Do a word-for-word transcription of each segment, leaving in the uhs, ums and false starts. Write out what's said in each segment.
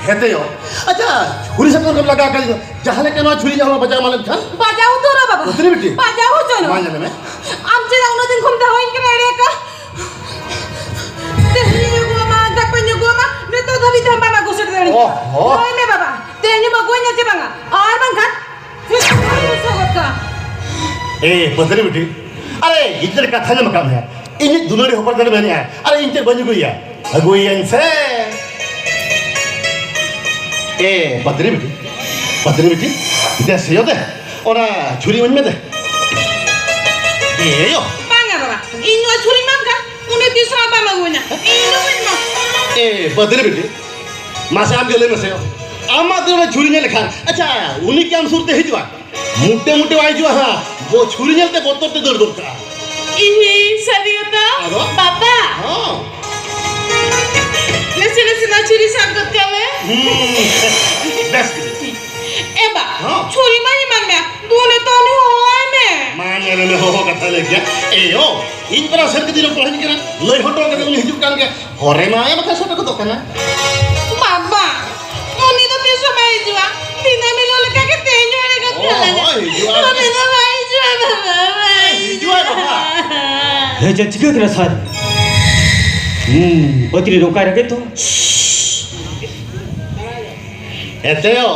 ᱦᱮᱸᱛᱮᱭᱚ᱾ ᱟᱪᱪᱷᱟ, ᱪᱷᱩᱨᱤ ᱥᱟᱠᱟᱢ ᱨᱮᱢ ᱞᱟᱜᱟᱣ ᱟᱠᱟᱫ ᱫᱚ, ᱡᱟᱦᱟᱸ ᱞᱮᱠᱟ ᱱᱚᱣᱟ ᱪᱷᱩᱨᱤ ᱡᱟᱦᱟᱸ ᱵᱟᱡᱟᱣ ᱮᱢᱟᱱ ᱞᱮᱱᱠᱷᱟᱱ? ᱵᱟᱡᱟᱣ ᱩᱛᱟᱹᱨᱚᱜᱼᱟ ᱵᱟᱵᱟ᱾ ᱩᱛᱟᱹᱨ ᱵᱤᱴᱤ? ᱵᱟᱡᱟᱣ ᱦᱚᱪᱚᱱᱚᱜ᱾ ᱢᱟ ᱧᱮᱞ ᱢᱮ᱾ ᱟᱢ ᱪᱮᱫᱟᱜ ᱩᱱᱟᱹᱜ ᱫᱤᱱ ᱠᱷᱚᱱ ᱫᱚᱦᱚᱧ ᱠᱟᱱᱟ ᱮᱲᱮ ᱟᱠᱟ? ᱛᱮᱦᱮᱧ ᱧᱚᱜᱚᱜ ᱢᱟ, ᱜᱟᱯᱟ ᱧᱚᱜᱚᱜ ᱢᱟ, ᱱᱤᱛᱚᱜ ᱫᱷᱟᱹᱵᱤᱡ ᱛᱮ ᱵᱟᱢ ᱟᱹᱜᱩ ᱥᱮᱴᱮᱨ ᱫᱟᱲᱮᱭᱟᱹᱧᱟ᱾ ᱚᱦᱚ᱾ ᱞᱟᱹᱭ ᱢᱮ ᱵᱟᱵᱟ, ᱛᱮᱦᱮᱧ ᱮᱢ ᱟᱹᱜᱩᱣᱟᱹᱧᱟ ᱪᱮ ᱵᱟᱝᱟ? ᱟᱨ ᱵᱟᱝᱠᱷᱟᱱ ᱮ, ᱯᱟᱹᱛᱨᱤ ᱵᱤᱴᱤ, ᱟᱨᱮ, ᱤᱧ ᱪᱮᱫ ᱠᱟᱛᱷᱟ ᱧᱟᱢ ᱟᱠᱟᱫ ᱢᱮᱭᱟ? ᱤᱧᱤᱡ ᱫᱩᱞᱟᱹᱲᱤ ᱦᱚᱯᱚᱱ ᱠᱟᱱ ᱢᱮᱱᱮᱜᱼᱟ, ᱟᱨᱮ, ᱤᱧ ᱪᱮᱫ ᱵᱟᱹᱧ ᱟᱹᱜᱩᱭᱟ? ᱟᱹᱜᱩᱭᱟᱹᱧ ᱥᱮ᱾ ᱮ, ᱯᱟᱹᱛᱨᱤ ᱵᱤᱴᱤ, ᱯᱟᱹᱛᱨᱤ ᱵᱤᱴᱤ, ᱫᱮ ᱥᱮᱭᱚ ᱫᱮ, ᱚᱱᱟ ᱪᱷᱩᱨᱤ ᱤᱢᱟᱹᱧ ᱢᱮ ᱫᱮ᱾ ᱮ ᱭᱳ᱾ ᱵᱟᱝᱟ ᱵᱟᱵᱟ, ᱤᱧ ᱱᱚᱣᱟ ᱪᱷᱩᱨᱤ ᱮᱢᱟᱢ ᱠᱟᱱ, ᱩᱱᱤ ᱛᱤᱥ ᱦᱚᱸ ᱵᱟᱢ ᱟᱹᱜᱩᱣᱟᱹᱧᱟ᱾ ᱤᱧ ᱫᱚ ᱵᱟᱹᱧ ᱮᱢᱟ᱾ ᱮ, ᱯᱟᱹᱛᱨᱤ ᱵᱤᱴᱤ, ᱢᱟᱥᱮ ᱟᱢ ᱜᱮ ᱞᱟᱹᱭ ᱢᱮᱥᱮ, ᱟᱢᱟᱜ ᱫᱚ ᱚᱱᱟ ᱪᱷᱩᱨᱤ ᱧᱮᱞ ᱞᱮᱠᱷᱟᱱ, ᱟᱪᱪᱷᱟ, ᱩᱱᱤ ᱠᱤ ᱟᱢ ᱥᱩᱨ ᱛᱮ ᱦᱤᱡᱩᱜᱼᱟ? ᱢᱩᱴᱮ ᱢᱩᱴᱮ ᱵᱟᱭ ᱦᱤᱡᱩᱜᱼᱟ ᱦᱟᱸᱜ, ᱵᱚ ᱪᱷᱩᱨᱤ ᱧᱮᱞᱛᱮ ᱵᱚᱛᱚᱨ ᱛᱮ ᱫᱟᱹᱲ ᱜᱚᱫ ᱠᱟᱜᱼᱟ᱾ ᱤᱦᱤ, ᱥᱟᱹᱨᱤ ᱠᱟᱛᱷᱟ? ᱟᱫᱚ? ᱵᱟᱵᱟ! ᱦᱚᱸ᱾ ᱱᱟᱥᱮ ᱱᱟᱥᱮ ᱱᱚᱣᱟ ᱪᱷᱩᱨᱤ ᱥᱟᱵ ᱜᱚᱫ ᱠᱟᱜ ᱢᱮ᱾ ᱦᱩᱸ, ᱵᱮᱥ ᱜᱮ᱾ ᱮ ᱵᱟ, ᱦᱚᱸ᱾ ᱪᱷᱩᱨᱤ ᱢᱟᱧ ᱮᱢᱟᱫ ᱢᱮᱭᱟ, ᱫᱩ ᱱᱤᱛᱚᱜ ᱩᱱᱤ ᱦᱚᱦᱚᱣᱟᱭ ᱢᱮ᱾ ᱢᱟ ᱧᱮᱞ ᱢᱮ, ᱦᱚᱦᱚ ᱠᱟᱛᱷᱟ ᱞᱟᱹᱭ ᱜᱮᱭᱟ᱾ ᱮ ᱭᱳ, ᱤᱧ ᱯᱟᱨᱟ ᱥᱮᱨ ᱠᱟᱛᱮ ᱨᱚᱯᱚᱲ ᱦᱮᱡ ᱠᱟᱱᱟ, ᱞᱟᱹᱭ ᱦᱚᱴᱚ ᱠᱟᱛᱮ ᱩᱱᱤ ᱦᱤᱡᱩᱜ ᱠᱟᱱ ᱜᱮᱭᱟ᱾ ᱦᱚᱨᱮ ᱢᱟ ᱮᱢ ᱟᱠᱟᱫ ᱥᱮᱴᱮᱨ ᱜᱚᱫᱚᱜ ᱠᱟᱱᱟ᱾ ᱵᱟᱵᱟ, ᱩᱱᱤ ᱫᱚ ᱛᱤᱥ ᱦᱚᱸ ᱵᱟᱭ ᱦᱤᱡᱩᱜᱼᱟ᱾ ᱫᱤᱱᱟᱹᱢ ᱦᱤᱞᱳᱜ ᱞᱮᱠᱟ ᱜᱮ ᱛᱮᱦᱮᱧ ᱦᱚᱸ ᱮᱲᱮ ᱜᱚᱫ ᱚ, ᱠᱟᱞᱟᱝᱟ᱾ ᱦᱳᱭ, ᱦᱤᱡᱩᱜᱼᱟ᱾ ᱩᱱᱤ ᱫᱚ ᱵᱟᱭ ᱦᱤᱡᱩᱜᱼᱟ, ᱵᱟᱵᱟ, ᱵᱟᱭ ᱦᱤᱡᱩᱜᱼᱟ, ᱵᱟᱵᱟ᱾ ᱦᱮᱸ, ᱪᱮᱫ ᱪᱤᱠᱟᱹ ᱠᱟᱱᱟ, ᱥᱟᱨ? ᱦᱩᱸ, ᱯᱟᱹᱛᱨᱤ ᱱᱚᱝᱠᱟᱭ ᱨᱮᱜᱮ ᱛᱚ᱾ ᱮᱛᱮᱭᱚ,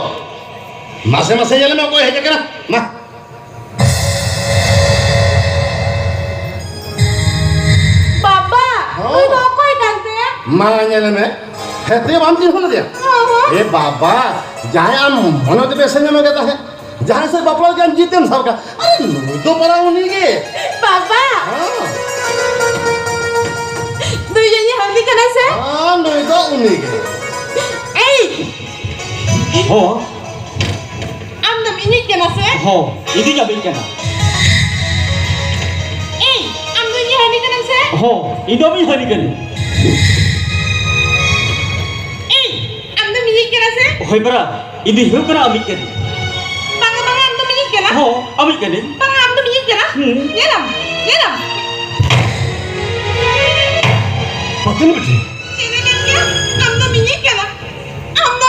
ᱢᱟᱥᱮ ᱢᱟᱥᱮ ᱧᱮᱞ ᱢᱮ, ᱚᱠᱚᱭ ᱦᱮᱡ ᱟᱠᱟᱱᱟ? ᱢᱟ᱾ ᱵᱟᱵᱟ, ᱦᱚᱸ᱾ ᱱᱩᱭ ᱫᱚ ᱚᱠᱚᱭ ᱠᱟᱱ ᱛᱮ? ᱢᱟ ᱧᱮᱞ ᱢᱮ, ᱦᱮᱛᱮ ᱵᱟᱢ ᱪᱤᱱᱦᱟᱹ ᱞᱮᱫᱮᱭᱟ? ᱦᱚᱸ, ᱦᱚᱸ᱾ ᱮ ᱵᱟᱵᱟ, ᱡᱟᱦᱟᱸᱭ ᱟᱢ ᱢᱚᱱᱮ ᱛᱮ ᱵᱮᱥᱮ ᱧᱟᱢ ᱠᱮᱫᱟ ᱦᱮᱸ, ᱡᱟᱦᱟᱸᱭ ᱥᱮ ᱵᱟᱯᱞᱟ ᱞᱮᱠᱟᱱ ᱡᱤᱛᱮᱢ ᱥᱟᱵ ᱠᱟᱜ, ᱟᱨᱮ ᱱᱩᱭ ᱫᱚ ᱯᱟᱨᱟ ᱩᱱᱤ ᱜᱮ᱾ ᱵᱟᱵᱟ! ᱦᱚᱸ᱾ ᱱᱩᱭ ᱡᱟᱹᱱᱤᱡ ᱦᱟᱹᱱᱤ ᱠᱟᱱᱟᱭ ᱥᱮ? ᱦᱚᱸ, ᱱᱩᱭ ᱫᱚ ᱩᱱᱤ ᱜᱮ᱾ ᱮᱭ! ᱦᱚᱸ᱾ ᱟᱢ ᱫᱚᱢ ᱤᱧᱤᱡ ᱠᱟᱱᱟ ᱥᱮ? ᱦᱚᱸ, ᱤᱧ ᱫᱚᱧ ᱟᱢᱤᱡ ᱠᱟᱱᱟ᱾ ᱮᱭ, ᱟᱢ ᱫᱚ ᱤᱧᱤᱡ ᱦᱟᱹᱱᱤ ᱠᱟᱱᱟᱢ ᱥᱮ? ᱦᱚᱸ, ᱤᱧ ᱫᱚ ᱟᱢᱤᱡ ᱦᱟᱹᱱᱤ ᱠᱟᱹᱱᱟᱹᱧ᱾ ᱮᱭ, ᱟᱢ ᱫᱚᱢ ᱤᱧᱤᱡ ᱠᱟᱱᱟ ᱥᱮ? ᱦᱳᱭ ᱢᱟᱨᱟ, ᱤᱧ ᱫᱚᱧ ᱦᱩᱭᱩᱜ ᱠᱟᱱᱟ ᱟᱢᱤᱡ ᱠᱟᱹᱱᱟᱹᱧ᱾ ᱵᱟᱝᱟ, ᱵᱟᱝᱟ, ᱟᱢ ᱫᱚᱢ ᱤᱧᱤᱡ ᱠᱟᱱᱟ? ᱦᱚᱸ, ᱟᱢᱤᱡ ᱠᱟᱹᱱᱟᱹᱧ᱾ ᱵᱟᱝᱟ, ᱟᱢ ᱫᱚᱢ ᱤᱧᱤᱡ ᱠᱟᱱᱟ? ᱦᱩᱸ᱾ ᱧᱮᱞᱟᱢ, ᱧᱮᱞᱟᱢ᱾ ᱯᱟᱹᱛᱤᱞ ᱵᱤᱴᱤ᱾ ᱪᱮᱫ ᱮ ᱢᱮᱱ ᱠᱮᱫᱟ? ᱟᱢ ᱫᱚᱢ ᱤᱧᱤᱡ ᱠᱟᱱᱟ? ᱟᱢ ᱫᱚ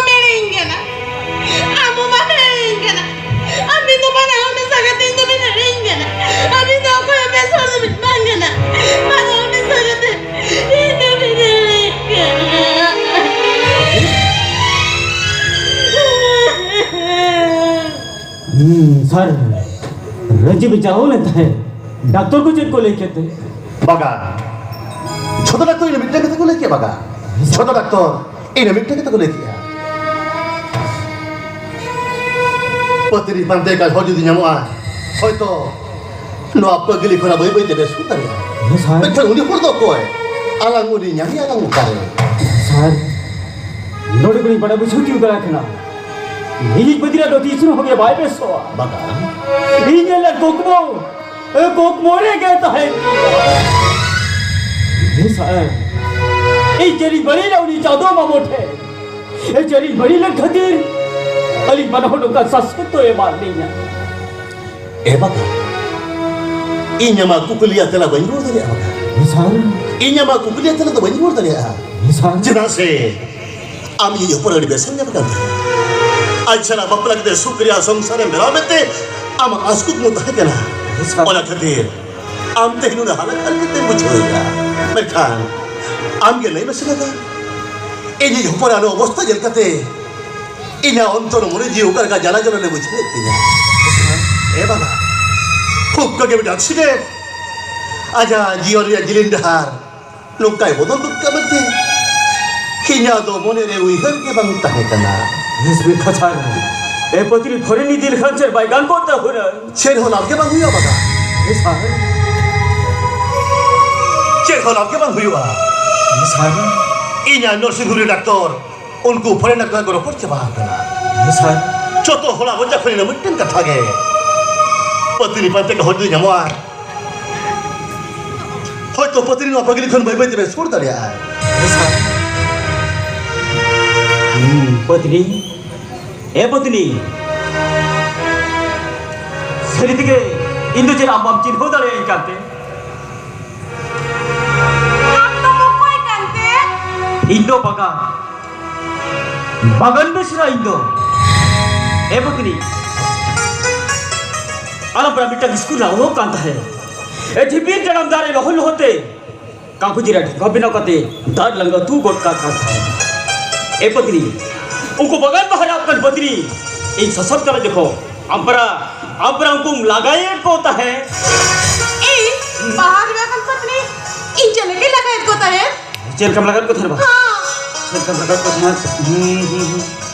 ᱟᱹᱵᱤᱱ ᱫᱚ ᱚᱠᱚᱭ ᱦᱚᱸ ᱵᱮᱥ ᱦᱚᱲ ᱫᱚᱵᱤᱱ ᱵᱟᱝ ᱠᱟᱱᱟ᱾ ᱵᱟᱝ, ᱩᱱᱤ ᱥᱟᱹᱨᱤᱛᱮ ᱤᱧ ᱫᱚ ᱵᱤᱱ ᱮᱲᱮ ᱠᱟᱱᱟ᱾ ᱦᱩᱸ, ᱥᱟᱨ, ᱨᱟᱺᱪᱤ ᱵᱤᱱ ᱪᱟᱞᱟᱣ ᱞᱮᱱ ᱛᱟᱦᱮᱸᱫ, ᱰᱟᱠᱛᱚᱨ ᱠᱚ ᱪᱮᱫ ᱠᱚ ᱞᱟᱹᱭ ᱠᱮᱫ ᱛᱮ? ᱵᱟᱜᱟ, ᱡᱷᱚᱛᱚ ᱰᱟᱠᱛᱚᱨ ᱤᱱᱟᱹ ᱢᱤᱫᱴᱟᱝ ᱠᱟᱛᱷᱟ ᱠᱚ ᱞᱟᱹᱭ ᱠᱮᱫ ᱵᱟᱜᱟ᱾ ᱡᱷᱚᱛᱚ ᱰᱟᱠᱛᱚᱨ ᱤᱱᱟᱹ ᱢᱤᱫᱴᱟᱝ ᱠᱟᱛᱷᱟ ᱠᱚ ᱞᱟᱹᱭ ᱠᱮᱫᱼᱟ᱾ ᱯᱟᱹᱛᱤᱨᱤ ᱯᱟᱱᱛᱮ ᱠᱟᱡ ᱦᱚᱲ ᱡᱩᱫᱤ ᱧᱟᱢᱚᱜᱼᱟ, ᱦᱚᱭᱛᱚ ᱱᱚᱣᱟ ᱯᱟᱹᱜᱽᱞᱤ ᱠᱷᱚᱱᱟᱜ ᱵᱟᱹᱭ ᱵᱟᱹᱭ ᱛᱮ ᱵᱮᱥ ᱦᱩᱭ ᱫᱟᱲᱮᱭᱟᱜᱼᱟ᱾ ᱦᱮᱸ, ᱥᱟᱨ᱾ ᱢᱮᱱᱠᱷᱟᱱ ᱩᱱᱤ ᱦᱚᱲ ᱫᱚ ᱚᱠᱚᱭ? ᱟᱞᱟᱝ ᱩᱱᱤ ᱧᱟᱢᱮᱭᱟ ᱟᱞᱟᱝ ᱚᱠᱟᱨᱮ? ᱥᱟᱨ, ᱱᱚᱰᱮ ᱠᱷᱚᱱᱤᱧ ᱵᱟᱰᱟᱭ ᱵᱩᱡᱷᱟᱹᱣ ᱛᱤᱭᱳᱜ ᱫᱟᱲᱮᱭᱟᱜ ᱠᱟᱱᱟ᱾ ᱤᱧᱤᱡ ᱯᱟᱹᱛᱤᱨᱟ ᱫᱚ ᱛᱤᱥ ᱨᱮᱦᱚᱸ ᱜᱮ ᱵᱟᱭ ᱵᱮᱥᱚᱜᱼᱟ᱾ ᱵᱟᱜᱟ᱾ ᱤᱧ ᱧᱮᱞ ᱞᱮᱫ ᱠᱩᱠᱢᱩ, ᱮ, ᱠᱩᱠᱢᱩ ᱨᱮᱜᱮ ᱛᱟᱦᱮᱸ᱾ ᱦᱮᱸ, ᱥᱟᱨ᱾ ᱤᱧ ᱪᱮᱫ ᱤᱧ ᱵᱟᱹᱲᱤᱡ ᱞᱮᱫ ᱩᱱᱤ ᱪᱟᱸᱫᱳ ᱵᱟᱹᱵᱩ ᱴᱷᱮᱱ? ᱮ, ᱪᱮᱫ ᱤᱧ ᱵᱟᱹᱲᱤᱡ ᱞᱮᱱ ᱠᱷᱟᱹᱛᱤᱨ ᱟᱹᱞᱤᱧ ᱢᱟᱱᱮ ᱦᱚᱸ ᱱᱚᱝᱠᱟ ᱥᱟᱥᱚᱱ ᱫᱚᱭ ᱮᱢᱟᱫ ᱞᱤᱧᱟ? ᱮ ᱵᱟᱜᱟ, ᱤᱧ ᱟᱢᱟᱜ ᱠᱩᱠᱞᱤᱭᱟᱜ ᱛᱮᱞᱟ ᱵᱟᱹᱧ ᱨᱩᱣᱟᱹᱲ ᱫᱟᱲᱮᱭᱟᱜᱼᱟ ᱵᱟᱜᱟ᱾ ᱦᱮᱸ, ᱥᱟᱨ᱾ ᱤᱧ ᱟᱢᱟᱜ ᱠᱩᱠᱞᱤᱭᱟᱜ ᱛᱮᱞᱟ ᱫᱚ ᱵᱟᱹᱧ ᱨᱩᱣᱟᱹᱲ ᱫᱟᱲᱮᱭᱟᱜᱼᱟ᱾ ᱦᱮᱸ, ᱥᱟᱨ᱾ ᱪᱮᱫᱟᱜ ᱥᱮ ᱟᱢ ᱤᱧ ᱦᱚᱯᱚᱱ ᱟᱹᱰᱤ ᱵᱮᱥᱮᱢ ᱧᱟᱢ ᱠᱟᱱ ᱛᱟᱦᱮᱸ᱾ ᱟᱡ ᱥᱟᱞᱟᱜ ᱵᱟᱯᱞᱟ ᱠᱟᱛᱮ ᱥᱩᱠ ᱨᱮᱭᱟᱜ ᱥᱚᱝᱥᱟᱨᱮᱢ ᱵᱮᱱᱟᱣ ᱢᱮᱱᱛᱮ ᱟᱢᱟᱜ ᱟᱸᱥ ᱠᱩᱠᱢᱩ ᱛᱟᱦᱮᱸ ᱠᱟᱱᱟ᱾ ᱦᱮᱸ, ᱥᱟᱨ᱾ ᱚᱱᱟ ᱠᱷᱟᱹᱛᱤᱨ ᱟᱢ ᱛᱮᱦᱮᱧ ᱱᱩᱱᱟᱹᱜ ᱦᱟᱞᱟᱠ ᱦᱟᱞᱠᱮᱛᱮᱢ ᱵᱩᱡᱷᱟᱹᱣᱮᱫᱼᱟ᱾ ᱢᱮᱱᱠᱷᱟᱱ ᱟᱢ ᱜᱮ ᱞᱟᱹᱭ ᱢᱮᱥᱮ ᱵᱟᱜᱟ, ᱤᱧᱤᱡ ᱦᱚᱯᱚᱱᱟᱜ ᱱᱚᱣᱟ ᱚᱵᱚᱥᱛᱟ ᱧᱮᱞ ᱠᱟᱛᱮ ᱤᱧᱟᱹᱜ ᱚᱱᱛᱚᱨ ᱢᱚᱱᱮ ᱡᱤᱣᱤ ᱚᱠᱟ ᱞᱮᱠᱟ ᱡᱟᱞᱟ ᱡᱟᱞᱟ ᱞᱮ ᱵᱩᱡᱷᱟᱹᱣᱮᱫ ᱛᱤᱧᱟ᱾ ᱮ ᱵᱟᱵᱟ, ᱠᱷᱩᱵ ᱠᱚᱜᱮ ᱢᱤᱫᱴᱟᱝ accident ᱟᱡᱟᱜ ᱡᱤᱭᱚᱱ ᱨᱮᱭᱟᱜ ᱡᱤᱞᱤᱧ ᱰᱟᱦᱟᱨ ᱱᱚᱝᱠᱟᱭ ᱵᱚᱫᱚᱞ ᱜᱚᱫ ᱠᱟᱜ ᱢᱮᱱᱛᱮ ᱤᱧᱟᱹᱜ ᱫᱚ ᱢᱚᱱᱮ ᱨᱮ ᱩᱭᱦᱟᱹᱨ ᱜᱮ ᱵᱟᱝ ᱛᱟᱦᱮᱸ ᱠᱟᱱᱟ᱾ ᱵᱮᱥ ᱵᱮᱥ ᱠᱟᱛᱷᱟ᱾ ᱮ ᱯᱟᱹᱛᱤ ᱯᱷᱚᱨᱮᱱ ᱤᱫᱤ ᱞᱮᱠᱷᱟᱱ ᱪᱮᱫ ᱵᱟᱭ ᱜᱟᱱ ᱠᱚᱜ ᱛᱟᱵᱚᱱᱟ? ᱪᱮᱫ ᱦᱚᱸ ᱞᱟᱵᱷ ᱜᱮ ᱵᱟᱝ ᱦᱩᱭᱩᱜᱼᱟ ᱵᱟᱵᱟ᱾ ᱦᱮᱸ ᱥᱟᱨ᱾ ᱪᱮᱫ ᱦᱚᱸ ᱞᱟᱵᱷ ᱜᱮ ᱵᱟᱝ ᱦᱩᱭᱩᱜᱼᱟ᱾ ᱦᱮᱸ ᱥᱟᱨ᱾ ᱤᱧ ᱟᱨ ᱱᱚᱨᱥᱤᱝ ᱦᱳᱢ ᱨᱮ ᱰᱟᱠᱛᱚᱨ ᱩᱱᱠᱩ ᱯᱷᱚᱨᱮᱱ ᱰᱟᱠᱛᱚᱨ ᱠᱚ ᱨᱚᱯᱚᱲ ᱪᱟᱵᱟ ᱟᱠᱟᱱᱟ᱾ ᱦᱮᱸ ᱥᱟᱨ᱾ ᱡᱚᱛᱚ ᱦᱚᱲᱟᱜ ᱢᱚᱪᱟ ᱠᱷᱚᱱ ᱤᱱᱟᱹ ᱢᱤᱫᱴᱮᱱ ᱠᱟᱛᱷᱟ ᱜᱮ, ᱯᱟᱹᱛᱤ ᱯᱟᱱᱛᱮ ᱠᱚ ᱦᱚᱲ ᱡᱩᱫᱤ ᱧᱟᱢᱚᱜᱼᱟ, ᱦᱚᱭᱛᱚ ᱯᱟᱹᱛᱤ ᱱᱚᱣᱟ ᱯᱟᱹᱜᱽᱞᱤ ᱠᱷᱚᱱ ᱵᱟᱹᱭ ᱵᱟᱹᱭ ᱛᱮ ᱵᱮᱥ ᱦᱚᱲ ᱫᱟᱲᱮᱭᱟᱜᱼᱟᱭ᱾ ᱦᱮᱸ ᱥᱟᱨ᱾ ᱦᱩᱸ, ᱯᱟᱹᱛᱤ᱾ ᱮ ᱯᱚᱛᱱᱤ, ᱥᱟᱹᱨᱤ ᱛᱮᱜᱮ ᱤᱧ ᱫᱚ ᱪᱮᱫ ᱟᱢ ᱵᱟᱢ ᱪᱤᱱᱦᱟᱹᱣ ᱫᱟᱲᱮᱭᱟᱹᱧ ᱠᱟᱱᱛᱮ? ᱟᱢ ᱫᱚᱢ ᱚᱠᱚᱭ ᱠᱟᱱᱛᱮ? ᱤᱧ ᱫᱚ ᱵᱟᱜᱟᱱ, ᱵᱟᱜᱟᱱ ᱵᱮᱥᱨᱟ ᱤᱧ ᱫᱚ᱾ ᱮ ᱯᱚᱛᱱᱤ, ᱟᱨ ᱟᱢᱯᱨᱟ ᱢᱤᱫᱴᱟᱝ ᱥᱠᱩᱞ ᱞᱟᱜᱟᱣ ᱠᱟᱱ ᱛᱟᱦᱮᱸᱫ᱾ ᱮ ᱡᱷᱤᱯᱤᱨ ᱡᱟᱲᱟᱢ ᱫᱟᱨᱮ ᱞᱚᱦᱚᱫ ᱞᱚᱦᱚᱫ ᱛᱮ ᱠᱟᱹᱯᱩ ᱡᱤᱨᱟ ᱰᱷᱮᱠᱟ ᱵᱮᱱᱟᱣ ᱠᱟᱛᱮ ᱫᱟᱜ ᱞᱟᱝ ᱟᱹᱛᱩ ᱜᱚᱫ ᱠᱟᱜ ᱠᱟᱱ ᱛᱟᱦᱮᱸᱫ᱾ ᱮ ᱯᱟᱹᱛᱨᱤ, ᱩᱱᱠᱩ ᱵᱟᱜᱟᱱ ᱵᱟᱦᱟᱨ ᱟᱯᱱᱟᱨ ᱯᱟᱹᱛᱨᱤ, ᱤᱧ ᱥᱟᱥᱚᱱ ᱠᱟᱱᱟ ᱡᱚᱠᱷᱚᱱ ᱟᱢᱯᱨᱟ, ᱟᱢᱯᱨᱟ ᱩᱱᱠᱩᱢ ᱞᱟᱜᱟᱭᱮᱫ ᱠᱚ ᱛᱟᱦᱮᱸᱫ᱾ ᱤᱧ ᱵᱟᱦᱟᱨ ᱟᱠᱟᱱ ᱯᱟᱹᱛᱨᱤ, ᱤᱧ ᱪᱮᱫ ᱞᱟᱹᱜᱤᱫ ᱞᱟᱜᱟᱭᱮᱫ ᱠᱚ ᱛᱟᱦᱮᱸᱫ? ᱪᱮᱫ ᱞᱮᱠᱟᱢ ᱞᱟᱜᱟᱣᱮᱫ ᱠᱚ ᱛᱟᱦᱮᱸᱫ ᱵᱟ? ᱦᱚᱸ᱾ ᱪᱮᱫ ᱞᱮᱠᱟᱢ ᱞᱟᱜᱟᱣᱮᱫ ᱠᱚ ᱛᱟᱦᱮᱸᱫ? ᱦᱩᱸ, ᱦᱩᱸ, ᱦᱩᱸ᱾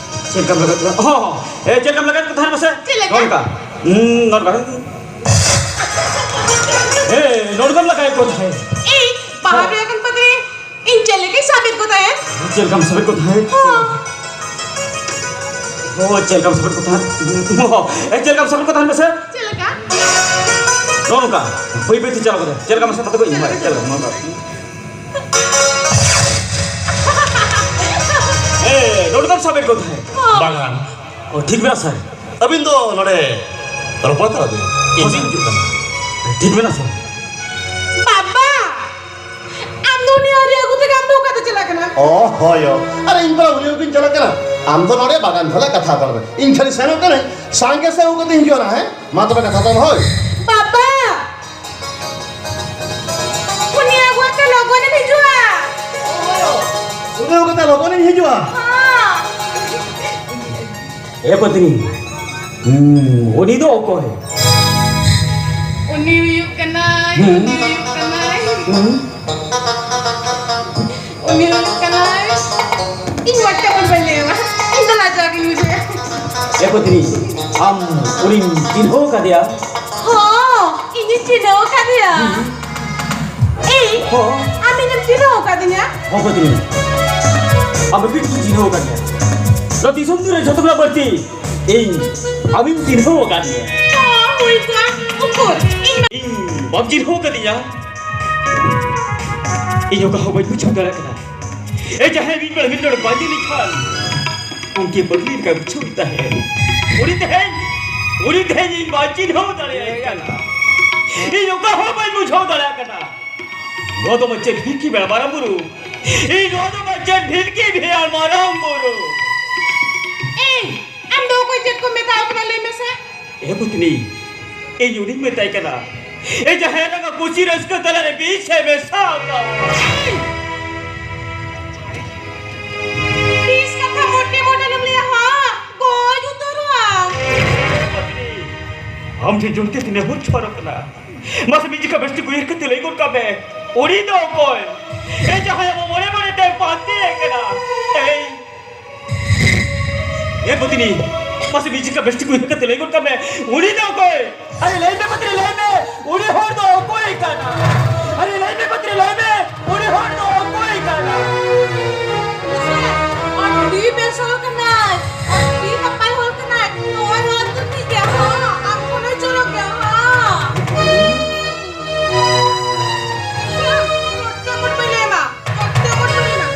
ᱪᱮᱫ ᱞᱮᱠᱟᱢ ᱞᱟᱜᱟᱣᱮᱫ ᱠᱚ ᱛᱟᱦᱮᱸᱫ? ᱦᱚᱸ, ᱦᱚᱸ᱾ ᱮ, ᱪᱮᱫ ᱞᱮᱠᱟᱢ ᱞᱟᱜᱟᱣᱮᱫ ᱠᱚ ᱛᱟᱦᱮᱸᱫ ᱢᱟᱥᱮ? ᱪᱮᱫ ᱞᱮᱠᱟ? ᱱᱚᱝᱠᱟ᱾ ᱦᱩᱸ, ᱱᱚᱝᱠᱟ᱾ ᱮ, ᱱᱚᱝᱠᱟᱢ ᱞᱟᱜᱟᱣᱮᱫ ᱠᱚ ᱛᱟᱦᱮᱸᱫ᱾ ᱤᱧ ᱵᱟᱦᱟ ᱦᱚᱸ᱾ ᱨᱮ ᱟᱠᱟᱱ ᱯᱟᱹᱛᱤ, ᱤᱧ ᱪᱮᱫ ᱞᱮᱠᱟᱧ ᱥᱟᱵᱮᱫ ᱠᱚ ᱛᱟᱦᱮᱸᱫ? ᱪᱮᱫ ᱞᱮᱠᱟᱢ ᱥᱟᱵᱮᱫ ᱠᱚ ᱛᱟᱦᱮᱸᱫ? ᱦᱚᱸ᱾ ᱦᱚᱸ, ᱪᱮᱫ ᱞᱮᱠᱟᱢ ᱥᱟᱵᱮᱫ ᱠᱚ ᱛᱟᱦᱮᱸᱫ? ᱦᱚᱸ, ᱮ, ᱪᱮᱫ ᱞᱮᱠᱟᱢ ᱥᱟᱵᱮᱫ ᱠᱚ ᱛᱟᱦᱮᱸᱫ ᱢᱟᱥᱮ? ᱪᱮᱫ ᱞᱮᱠᱟ? ᱱᱚᱜᱼᱚ ᱱᱚᱝᱠᱟ᱾ ᱵᱟᱹᱭ ᱵᱟᱹᱭ ᱛᱮ ᱪᱟᱞᱟᱣ ᱠᱟᱛᱮ᱾ ᱪᱮᱫ ᱞᱮᱠᱟ ᱢᱟᱥᱮ? ᱛᱟᱛᱮ ᱠᱚ ᱤᱧ ᱪᱮᱫ ᱞᱮᱠᱟ? ᱪᱮᱫ ᱞᱮᱠᱟ? ᱱᱚᱝᱠᱟ᱾ ᱮ, ᱱᱚᱰᱮ ᱫᱚᱢ ᱥᱟᱵᱮᱫ ᱠᱚ ᱛᱟᱦᱮᱸᱫ? ᱵᱟᱝᱟ᱾ ᱚ, ᱴᱷᱤᱠ ᱢᱮᱱᱟᱜᱼᱟ, ᱥᱟᱨ᱾ ᱟᱹᱵᱤᱱ ᱫᱚ ᱱᱚᱰᱮ ᱨᱚᱯᱚᱲ ᱛᱟᱞᱟ ᱵᱤᱱ᱾ ᱤᱧ ᱦᱤᱡᱩᱜ ᱠᱟᱱᱟ᱾ ᱴᱷᱤᱠ ᱢᱮᱱᱟᱜᱼᱟ, ᱥᱟᱨ᱾ ᱵᱟᱵᱟ! ᱟᱢ ᱫᱚ ᱩᱱᱤ ᱟᱹᱣᱨᱤ ᱟᱹᱜᱩ ᱛᱮᱜᱮ ᱟᱢ ᱫᱚ ᱚᱠᱟᱛᱮ ᱪᱟᱞᱟᱜ ᱠᱟᱱᱟ? ᱚ, ᱦᱳᱭ, ᱚ᱾ ᱟᱨᱮ, ᱤᱧ ᱫᱚ ᱩᱱᱤ ᱟᱹᱜᱩᱧ ᱪᱟᱞᱟᱜ ᱠᱟᱱᱟ᱾ ᱟᱢ ᱫᱚ ᱱᱚᱰᱮ ᱵᱟᱜᱟᱱ ᱛᱟᱞᱟ ᱠᱟᱛᱷᱟ ᱛᱟᱞᱟ ᱨᱮ᱾ ᱤᱧ ᱠᱷᱟᱹᱞᱤ ᱥᱮᱱᱚᱜ ᱠᱟᱹᱱᱟᱹᱧ, ᱥᱟᱸᱜᱮ ᱥᱮ ᱟᱹᱜᱩ ᱠᱟᱛᱮ ᱦᱤᱡᱩᱜᱼᱟ ᱱᱟᱦᱟᱜ, ᱦᱮᱸ? ᱢᱟ ᱛᱚᱵᱮ ᱠᱟᱛᱷᱟ ᱛᱟᱞᱟ ᱦᱳᱭ᱾ ᱵᱟᱵᱟ! ᱩᱱᱤ ᱟᱹᱜᱩ ᱠᱟᱛᱮ ᱞᱚᱜᱚᱱᱮᱢ ᱦᱤᱡᱩᱜᱼᱟ᱾ ᱩᱱᱤ ᱟᱹᱜᱩ ᱠᱟᱛᱮ ᱞᱚᱜᱚᱱᱤᱧ ᱦᱤᱡᱩᱜᱼᱟ᱾ ᱦᱚᱸ᱾ ᱮ ᱯᱟᱹᱛᱱᱤ, ᱦᱩᱸ, ᱩᱱᱤ ᱫᱚ ᱚᱠᱚᱭ? ᱩᱱᱤ ᱦᱩᱭᱩᱜ ᱠᱟᱱᱟᱭ, ᱦᱩᱸ᱾ ᱩᱱᱤ ᱦᱩᱭᱩᱜ ᱠᱟᱱᱟᱭ᱾ ᱦᱩᱸ᱾ ᱩᱱᱤ ᱦᱩᱭᱩᱜ ᱠᱟᱱᱟᱭ᱾ ᱤᱧ ᱢᱚᱡᱽ ᱛᱮ ᱦᱚᱲ ᱵᱟᱹᱧ ᱞᱟᱹᱭᱟᱢᱟ᱾ ᱤᱧ ᱫᱚ ᱞᱟᱡᱟᱣ ᱜᱤᱧ ᱵᱩᱡᱷᱟᱹᱣᱟ᱾ ᱮ ᱯᱟᱹᱛᱱᱤ, ᱟᱢ ᱩᱱᱤᱢ ᱪᱤᱱᱦᱟᱹᱣ ᱠᱟᱫᱮᱭᱟ? ᱦᱚᱸ, ᱤᱧᱤᱧ ᱪᱤᱱᱦᱟᱹᱣ ᱠᱟᱫᱮᱭᱟ᱾ ᱦᱩᱸ᱾ ᱮᱭ, ᱦᱚᱸ᱾ ᱟᱢ ᱤᱧᱮᱢ ᱪᱤᱱᱦᱟᱹᱣ ᱠᱟᱫᱤᱧᱟ? ᱦᱚᱸ ᱯᱟᱹᱛᱱᱤ, ᱟᱢ ᱫᱚ ᱪᱤᱱᱦᱟᱹᱣ ᱠᱟᱫ ᱢᱮᱭᱟ᱾ ᱱᱚᱣᱟ ᱫᱤᱥᱚᱢ ᱨᱮ ᱡᱷᱚᱛᱚ ᱠᱷᱚᱱᱟᱜ ᱵᱟᱹᱲᱛᱤ ᱤᱧ ᱟᱢᱤᱧ ᱪᱤᱱᱦᱟᱹᱣ ᱟᱠᱟᱫ ᱢᱮᱭᱟ᱾ ᱦᱚᱸ, ᱦᱩᱭ ᱠᱚᱜᱼᱟ᱾ ᱩᱠᱩᱨ, ᱤᱧ ᱢᱟ ᱤᱧ ᱵᱟᱢ ᱪᱤᱱᱦᱟᱹᱣ ᱠᱟᱫᱤᱧᱟ? ᱤᱧ ᱚᱠᱟ ᱦᱚᱸ ᱵᱟᱹᱧ ᱵᱩᱡᱷᱟᱹᱣ ᱫᱟᱲᱮᱭᱟᱜ ᱠᱟᱱᱟ᱾ ᱮ ᱡᱟᱦᱟᱸᱭ ᱢᱤᱫ ᱵᱮᱲᱟ ᱢᱤᱫ ᱰᱚᱸᱰᱮᱠ ᱵᱟᱹᱧ ᱧᱮᱞ ᱞᱮᱠᱷᱟᱱ, ᱩᱱᱠᱤ ᱯᱟᱹᱜᱽᱞᱤ ᱞᱮᱠᱟ ᱵᱩᱡᱷᱟᱹᱣ ᱛᱟᱦᱮᱸ᱾ ᱩᱱᱤ ᱛᱮᱦᱮᱧ, ᱩᱱᱤ ᱛᱮᱦᱮᱧ ᱤᱧ ᱵᱟᱹᱧ ᱪᱤᱱᱦᱟᱹᱣ ᱫᱟᱲᱮᱭᱟᱭ ᱠᱟᱱᱟ᱾ ᱤᱧ ᱚᱠᱟ ᱦᱚᱸ ᱵᱟᱹᱧ ᱵᱩᱡᱷᱟᱹᱣ ᱫᱟᱲᱮᱭᱟᱜ ᱠᱟᱱᱟ᱾ ᱱᱚᱣᱟ ᱫᱚ ᱢᱟ ᱪᱮᱫ ᱰᱷᱤᱝᱠᱤ ᱵᱮᱲᱟ ᱢᱟᱨᱟᱝ ᱵᱩᱨᱩ᱾ ᱤᱧ ᱱᱚᱣᱟ ᱫᱚ ᱢᱟ ᱪᱮᱫ ᱰᱷᱤᱝᱠᱤ ᱵᱮᱲᱟ ᱢᱟᱨᱟᱝ ᱵᱩᱨᱩ᱾ ᱮᱭ, ᱟᱢ ᱫᱚ ᱚᱠᱚᱭ ᱪᱮᱫ ᱠᱚ ᱢᱮᱛᱟᱣ ᱠᱟᱱᱟ ᱞᱟᱹᱭ ᱢᱮᱥᱮ? ᱮ ᱯᱩᱛᱱᱤ, ᱤᱧ ᱩᱱᱤᱧ ᱢᱮᱛᱟᱭ ᱠᱟᱱᱟ, ᱮ ᱡᱟᱦᱟᱸᱭ ᱨᱟᱸᱜᱟ ᱠᱩᱥᱤ ᱨᱟᱹᱥᱠᱟᱹ ᱛᱟᱞᱟᱨᱮ ᱵᱤᱥ ᱮ ᱢᱮᱥᱟ ᱟᱠᱟᱫ᱾ ᱵᱤᱥ ᱠᱟᱛᱷᱟ ᱢᱚᱴᱮ ᱢᱚᱴᱮ ᱞᱮᱢ ᱞᱟᱹᱭᱟ, ᱦᱚᱸ, ᱜᱚᱡ ᱩᱛᱟᱹᱨᱚᱜᱼᱟ᱾ ᱟᱢ ᱴᱷᱮᱱ ᱡᱚᱢᱛᱮ ᱛᱤᱱᱟᱹᱜ ᱦᱚᱲ ᱪᱷᱚᱨᱚᱜ ᱠᱟᱱᱟ? ᱢᱟᱥᱮ ᱢᱤᱫ ᱡᱚᱠᱷᱟ ᱵᱮᱥ ᱴᱷᱤᱠ ᱩᱭᱦᱟᱹᱨ ᱠᱟᱛᱮ ᱞᱟᱹᱭ ᱜᱚᱫ ᱠᱟᱜ ᱢᱮ, ᱩᱱᱤ ᱫᱚ ᱚᱠᱚᱭ? ᱮ ᱡᱟᱦᱟᱸᱭ ᱟᱵᱚ ᱢᱚᱱᱮ ᱢᱚᱱᱮ ᱛᱮ ᱯᱟᱱᱛᱮ ᱠᱟᱱᱟ᱾ ᱮᱭ, ᱮ ᱯᱚᱛᱱᱤ, ᱢᱟᱥᱮ ᱢᱤᱫ ᱡᱚᱠᱷᱟ ᱵᱮᱥ ᱴᱷᱤᱠ ᱩᱭᱦᱟᱹᱨ ᱠᱟᱛᱮ ᱞᱟᱹᱭ ᱜᱚᱫ ᱠᱟᱜ ᱢᱮ, ᱩᱱᱤ ᱫᱚ ᱚᱠᱚᱭ? ᱟᱨᱮ ᱞᱟᱹᱭ ᱢᱮ ᱯᱚᱛᱱᱤ, ᱞᱟᱹᱭ ᱢᱮ, ᱩᱱᱤ ᱦᱚᱲ ᱫᱚ ᱚᱠᱚᱭ ᱠᱟᱱᱟ? ᱟᱨᱮ ᱞᱟᱹᱭ ᱢᱮ ᱯᱚᱛᱱᱤ, ᱞᱟᱹᱭ ᱢᱮ, ᱩᱱᱤ ᱦᱚᱲ ᱫᱚ ᱚᱠᱚᱭ ᱠᱟᱱᱟ? ᱟᱹᱰᱤ ᱵᱮᱥ ᱦᱚᱲ ᱠᱟᱱᱟᱭ, ᱟᱹᱰᱤ ᱱᱟᱯᱟᱭ ᱦᱚᱲ ᱠᱟᱱᱟᱭ᱾ ᱱᱚᱣᱟ ᱨᱚᱲ ᱫᱚ ᱴᱷᱤᱠ ᱜᱮᱭᱟ, ᱦᱚᱸ, ᱟᱢ ᱠᱷᱚᱱ ᱦᱚᱸ ᱪᱚᱨᱚᱠ ᱜᱮᱭᱟ, ᱦᱚᱸ᱾ ᱢᱚᱴᱮ ᱢᱚᱴᱮ ᱞᱟᱹᱭ ᱢᱟ, ᱢᱚᱴᱮ ᱢᱚᱴᱮ ᱞᱟᱹᱭ ᱢᱟ᱾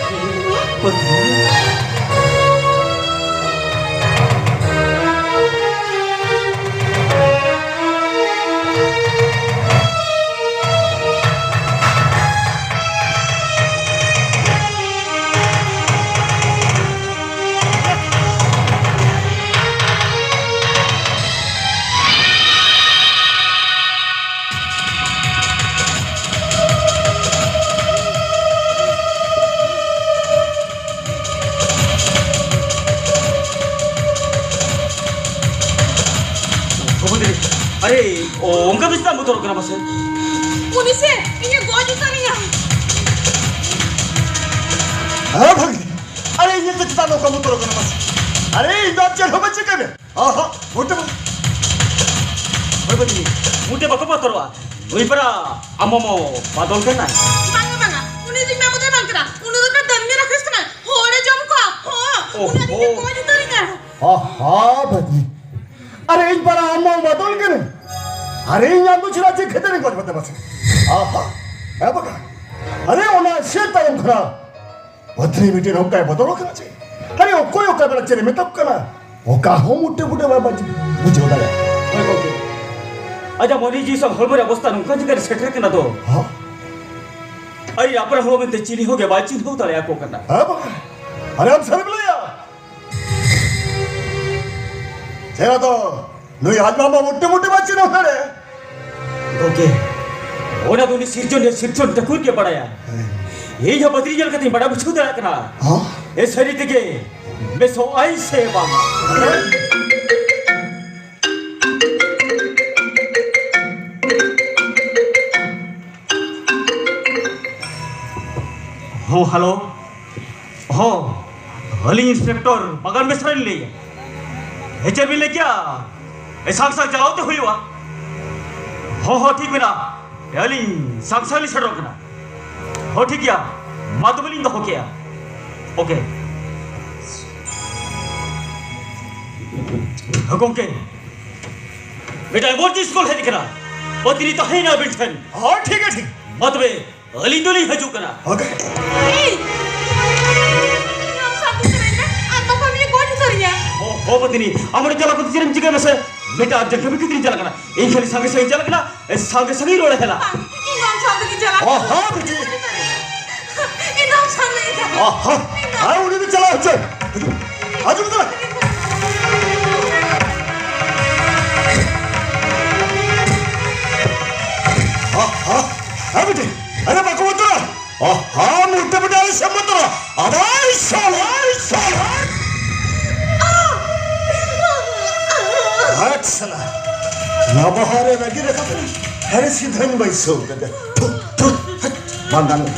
ᱵᱟᱹᱵᱩ ᱫᱤᱫᱤ, ᱟᱨᱮ, ᱚ, ᱚᱱᱠᱟ ᱫᱚ ᱪᱮᱫᱟᱜ ᱮᱢ ᱵᱚᱛᱚᱨᱚᱜ ᱠᱟᱱᱟ ᱢᱟᱥᱮ? ᱩᱱᱤ ᱥᱮ ᱤᱧᱮ ᱜᱚᱡ ᱩᱛᱟᱹᱨᱤᱧᱟ᱾ ᱦᱮᱸ ᱵᱷᱟᱹᱜᱤ, ᱟᱨᱮ, ᱤᱧ ᱫᱚ ᱪᱮᱫᱟᱜ ᱱᱚᱝᱠᱟ ᱵᱚᱛᱚᱨᱚᱜ ᱠᱟᱱᱟ ᱢᱟᱥᱮ? ᱟᱨᱮ, ᱤᱧ ᱫᱚ ᱟᱢ ᱪᱮᱫ ᱦᱚᱸ ᱵᱟᱹᱧ ᱪᱤᱠᱟᱹ ᱢᱮᱭᱟ᱾ ᱟᱦᱟ, ᱢᱚᱴᱮ ᱵᱟᱝ᱾ ᱦᱳᱭ ᱵᱟᱹᱵᱩ, ᱢᱚᱴᱮ ᱵᱟᱠᱚ ᱵᱚᱛᱚᱨᱚᱜᱼᱟ᱾ ᱱᱩᱭ ᱯᱟᱨᱟ ᱟᱢ ᱢᱟᱢᱚ ᱵᱟᱫᱚᱞ ᱠᱟᱱᱟᱭ᱾ ᱵᱟᱝᱟ, ᱵᱟᱝᱟ, ᱩᱱᱤ ᱫᱚ ᱤᱧ ᱵᱟᱵᱟ ᱫᱚᱭ ᱵᱟᱝ ᱠᱟᱱᱟ᱾ ᱩᱱᱤ ᱫᱚ ᱢᱤᱫᱴᱟᱝ ᱫᱟᱹᱱᱢᱤ ᱨᱟᱠᱷᱮᱥ ᱠᱟᱱᱟᱭ᱾ ᱦᱚᱲᱮ ᱡᱚᱢ ᱠᱚᱣᱟ, ᱦᱚᱸ, ᱩᱱᱤ ᱟᱹᱰᱤ ᱜᱮ ᱚᱦᱚ᱾ ᱜᱚᱡ ᱩᱛᱟᱹᱨᱤᱧᱟ᱾ ᱟᱦᱟ, ᱵᱟᱹᱵᱩ᱾ ᱟᱨᱮ, ᱤᱧ ᱯᱟᱨᱟ ᱟᱢ ᱢᱟᱢᱚ ᱵᱟᱫᱚᱞ ᱠᱟᱱᱟᱭ᱾ ᱟᱨᱮ, ᱤᱧ ᱟᱢ ᱫᱚ ᱪᱮᱫᱟᱜ ᱪᱮᱫ ᱠᱷᱟᱹᱛᱤᱨ ᱤᱧ ᱜᱚᱡ ᱵᱟᱫᱮ ᱢᱟᱥᱮ? ᱟᱦᱟ, ᱦᱮᱸ ᱵᱟᱠᱷᱟᱱ᱾ ᱟᱨᱮ, ᱚᱱᱟ ᱥᱮ ᱛᱟᱭᱚᱢ ᱠᱷᱚᱱᱟᱜ ᱯᱟᱹᱛᱷᱨᱤ ᱢᱤᱫᱴᱮᱱ ᱚᱱᱠᱟᱭ ᱵᱚᱫᱚᱞ ᱟᱠᱟᱱᱟ ᱪᱮ? ᱟᱨᱮ, ᱚᱠᱚᱭ ᱚᱠᱟ ᱵᱮᱲᱟ ᱪᱮᱫ ᱮ ᱢᱮᱛᱟᱜ ᱠᱟᱱᱟ, ᱚᱠᱟ ᱦᱚᱸ ᱢᱩᱴᱮ ᱯᱷᱩᱴᱮ ᱵᱟᱭ ᱵᱟᱡ-, ᱵᱩᱡᱷᱟᱹᱣ ᱫᱟᱲᱮᱭᱟᱜᱼᱟ᱾ ᱦᱳᱭ ᱜᱚᱢᱠᱮ, ᱟᱡᱟᱜ ᱢᱚᱱᱮ ᱡᱤᱣᱤ ᱥᱟᱶ ᱦᱚᱲᱢᱚ ᱨᱮᱭᱟᱜ ᱚᱵᱚᱥᱛᱟ ᱱᱚᱝᱠᱟ ᱡᱟᱭᱜᱟ ᱨᱮ ᱥᱮᱴᱮᱨ ᱠᱟᱱᱟ ᱫᱚ᱾ ᱦᱚᱸ? ᱟᱨᱮ, ᱟᱯᱱᱟᱨ ᱦᱚᱲ ᱢᱮᱱᱛᱮ ᱪᱤᱞᱤ ᱦᱚᱸ ᱜᱮ ᱵᱟᱭ ᱪᱤᱱᱦᱟᱹᱣ ᱫᱟᱲᱮᱭᱟᱠᱚ ᱠᱟᱱᱟ᱾ ᱦᱮᱸ ᱵᱟᱠᱷᱟᱱ? ᱟᱨᱮ, ᱟᱢ ᱥᱟᱹᱨᱤᱢ ᱞᱟᱹᱭᱟ? ᱪᱮᱦᱨᱟ ᱫᱚ ᱱᱩᱭ ᱟᱡ ᱢᱟᱢᱟ ᱢᱚᱴᱮ ᱢᱚᱴᱮ ᱵᱟᱭ ᱪᱤᱱᱦᱟᱹᱣ ᱫᱟᱲᱮᱭᱟᱜᱼᱟ᱾ ᱜᱚᱢᱠᱮ, ᱚᱱᱟ ᱫᱚ ᱩᱱᱤ ᱥᱤᱨᱡᱚᱱᱤᱭᱟᱹ ᱥᱤᱨᱡᱚᱱ ᱴᱷᱟᱹᱠᱩᱨ ᱜᱮ ᱵᱟᱲᱟᱭᱟ᱾ ᱦᱮᱸ᱾ ᱤᱧ ᱦᱚᱸ ᱵᱟᱹᱛᱨᱤ ᱧᱮᱞ ᱠᱟᱛᱮᱧ ᱵᱟᱲᱟᱭ ᱵᱩᱡᱷᱟᱹᱣ ᱫᱟᱲᱮᱭᱟᱜ ᱠᱟᱱᱟ᱾ ᱦᱚᱸ? ᱮ ᱥᱟᱹᱨᱤ ᱛᱮᱜᱮ ᱵᱮᱥᱚᱜ ᱟᱭ ᱥᱮ ᱵᱟᱝᱟ? ᱦᱚᱸ, ᱦᱮᱞᱳ᱾ ᱦᱚᱸ, ᱟᱹᱞᱤᱧ ᱤᱱᱥᱯᱮᱠᱴᱚᱨ ᱵᱟᱜᱟᱱ ᱵᱮᱥᱨᱟ ᱞᱤᱧ ᱞᱟᱹᱭᱮᱫᱼᱟ᱾ ᱦᱮᱸ, ᱪᱮᱫ ᱵᱤᱱ ᱞᱟᱹᱭ ᱠᱮᱜᱼᱟ? ᱮ, ᱥᱟᱝ ᱥᱟᱝ ᱪᱟᱞᱟᱣ ᱛᱮ ᱦᱩᱭᱩᱜᱼᱟ᱾ ᱦᱚᱸ, ᱦᱚᱸ, ᱴᱷᱤᱠ ᱢᱮᱱᱟᱜᱼᱟ᱾ ᱟᱹᱞᱤᱧ ᱥᱟᱝ ᱥᱟᱝ ᱞᱤᱧ ᱥᱮᱴᱮᱨᱚᱜ ᱠᱟᱱᱟ᱾ ᱦᱚᱸ, ᱴᱷᱤᱠ ᱜᱮᱭᱟ᱾ ᱢᱟ ᱛᱚᱵᱮ ᱞᱤᱧ ᱫᱚᱦᱚ ᱠᱮᱜᱼᱟ᱾ ᱳᱠᱮ᱾ ᱦᱮᱸ, ᱜᱚᱢᱠᱮ᱾ ᱢᱤᱫᱴᱟᱝ ᱮᱢᱟᱨᱡᱮᱱᱥᱤ ᱠᱚᱞ ᱦᱮᱡ ᱟᱠᱟᱱᱟ᱾ ᱯᱟᱹᱛᱤᱨᱤ ᱛᱟᱦᱮᱸᱭᱮᱱᱟ ᱟᱹᱵᱤᱱ ᱴᱷᱮᱱ᱾ ᱦᱚᱸ, ᱴᱷᱤᱠ ᱜᱮᱭᱟ, ᱴᱷᱤᱠ᱾ ᱢᱟ ᱛᱚᱵᱮ, ᱟᱹᱞᱤᱧ ᱫᱚᱞᱤᱧ ᱦᱤᱡᱩᱜ ᱠᱟᱱᱟ᱾ ᱳᱠᱮ᱾ ᱮᱭ! ᱤᱧ ᱟᱢ ᱥᱟᱶᱛᱮ ᱥᱮᱨᱮᱧ ᱢᱮ, ᱟᱢ ᱵᱟᱠᱷᱟᱱ ᱤᱧ ᱜᱚᱡ ᱩᱛᱟᱹᱨᱤᱧᱟ᱾ ᱦᱚᱸ, ᱦᱚᱸ, ᱯᱟᱹᱛᱤᱨᱤ, ᱟᱢ ᱚᱸᱰᱮ ᱪᱟᱞᱟᱣ ᱠᱟᱛᱮ ᱪᱮᱫ ᱮᱢ ᱪᱤᱠᱟᱹᱭᱟ ᱢᱮᱥᱮ? ᱢᱤᱫᱴᱟᱝ ᱟᱨᱡᱮᱱᱴ ᱠᱟᱹᱢᱤ ᱠᱷᱟᱹᱛᱤᱨ ᱤᱧ ᱪᱟᱞᱟᱜ ᱠᱟᱱᱟ᱾ ᱤᱧ ᱠᱷᱟᱹᱞᱤ ᱥᱟᱸᱜᱮ ᱥᱟᱸᱜᱮ ᱪᱟᱞᱟᱜ ᱠᱟᱱᱟ, ᱮ, ᱥᱟᱸᱜᱮ ᱥᱟᱸᱜᱮ ᱨᱚᱲ ᱦᱮᱞᱟ᱾ ᱵᱟᱝ, ᱤᱧ ᱫᱚ ᱟᱢ ᱥᱟᱶ ᱛᱮᱜᱤᱧ ᱪᱟᱞᱟᱜ᱾ ᱚ, ᱦᱚᱸ, ᱵᱤᱴᱤ᱾ ᱤᱧ ᱫᱚ ᱟᱢ ᱥᱟᱶ ᱛᱮᱜᱤᱧ ᱪᱟᱞᱟᱜ᱾ ᱚ, ᱦᱚᱸ᱾ ᱟᱨ ᱩᱱᱤ ᱫᱚ ᱪᱟᱞᱟᱣ ᱦᱚᱪᱚᱭ᱾ ᱦᱤᱡᱩᱜ ᱢᱮ᱾ ᱚ, ᱦᱚᱸ᱾ ᱦᱮᱸ, ᱵᱤᱴᱤ᱾ ᱟᱨᱮ, ᱵᱟᱠᱚ ᱵᱚᱛᱚᱨᱟ᱾ ᱟᱦᱟ, ᱢᱚᱴᱮ ᱢᱚᱴᱮ ᱟᱞᱮ ᱥᱮᱫ ᱢᱚᱛᱨᱚ᱾ ᱟᱵᱟᱭ ᱥᱟᱞᱟᱭ ᱥᱟᱞᱟᱭ᱾ ᱦᱟᱴ ᱥᱟᱞᱟ᱾ ᱱᱟᱵᱟᱦᱟ ᱨᱮ ᱨᱟᱹᱜᱤ ᱨᱟᱠᱟᱵ ᱮᱱᱟ᱾ ᱦᱟᱱᱮ ᱥᱤᱫᱷᱟᱹᱧ ᱵᱟᱹᱭᱥᱟᱹᱣ ᱠᱟᱫᱟ᱾ ᱛᱷᱩ, ᱛᱷᱩ, ᱦᱟᱴ᱾ ᱵᱟᱝ ᱜᱟᱱᱚᱜ᱾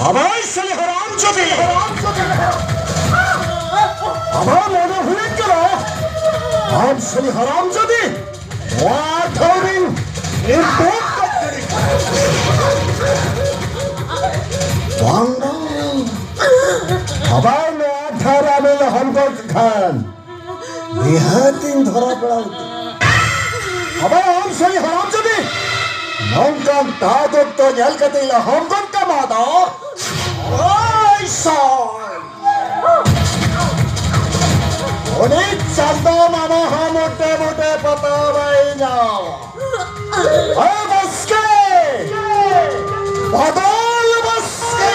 ᱟᱵᱟᱭ ᱥᱟᱞᱮ ᱦᱟᱨᱟᱢ ᱡᱟᱫᱤ᱾ ᱟᱵᱟᱭ ᱢᱚᱱᱮ ᱦᱩᱭᱩᱜ ᱠᱟᱱᱟ᱾ ᱟᱢ ᱥᱟᱞᱮ ᱦᱟᱨᱟᱢ ᱡᱟᱫᱤ᱾ ᱱᱚᱣᱟ ᱴᱷᱟᱶ ᱨᱤᱧ ᱤᱧ ᱵᱚᱱᱫ ᱠᱟᱜ ᱠᱟᱹᱱᱟᱹᱧ᱾ ᱵᱟᱝ, ᱵᱟᱝ᱾ ᱟᱵᱟᱨ ᱱᱚᱣᱟ ᱴᱷᱟᱶ ᱨᱮ ᱟᱢᱮ ᱞᱚᱦᱚᱢ ᱜᱚᱫ ᱠᱷᱟᱱ, ᱱᱤᱦᱟᱹᱛᱤᱧ ᱫᱷᱚᱨᱟ ᱯᱟᱲᱟᱣ ᱩᱛᱟᱹᱨ᱾ ᱟᱵᱟᱨ ᱟᱢ ᱥᱟᱹᱨᱤ ᱦᱟᱨᱟᱢ ᱡᱟᱹᱫᱤ ᱱᱚᱝᱠᱟᱱ ᱫᱟᱜ ᱚᱠᱛᱚ ᱧᱮᱞ ᱠᱟᱛᱮ ᱞᱚᱦᱚᱢ ᱜᱚᱫ ᱠᱟᱢᱟ ᱫᱚ, ᱦᱳᱭ ᱥᱚᱭ᱾ ᱩᱱᱤ ᱪᱟᱸᱫᱚ ᱢᱟᱢᱟ ᱦᱚᱸ ᱢᱚᱴᱮ ᱢᱚᱴᱮ ᱯᱟᱛᱟ ᱵᱟᱭ ᱧᱟᱢᱟ᱾ ᱦᱮ ᱵᱟᱥᱠᱮ! ᱵᱟᱫᱚᱞ ᱵᱟᱥᱠᱮ!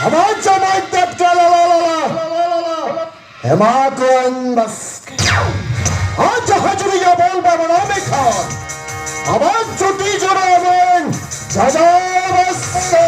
ᱟᱢᱟᱜ ᱡᱟᱢᱟᱭ ᱛᱮᱫ ᱠᱟᱱᱟ ᱞᱟᱞᱟ ᱞᱟᱞᱟ᱾ ᱮᱢᱟ ᱠᱚᱣᱟᱧ ᱵᱟᱥᱠᱮ᱾ ᱟᱨ ᱡᱟᱦᱟᱸ ᱡᱩᱫᱤ ᱧᱟᱢᱚᱜ ᱵᱟᱵᱲᱟ ᱢᱮᱠᱷᱟᱱ, ᱟᱢᱟᱜ ᱡᱩᱴᱤ ᱡᱚᱲᱟᱣᱟᱹᱧ ᱡᱟᱡᱟ ᱵᱟᱥᱠᱮ᱾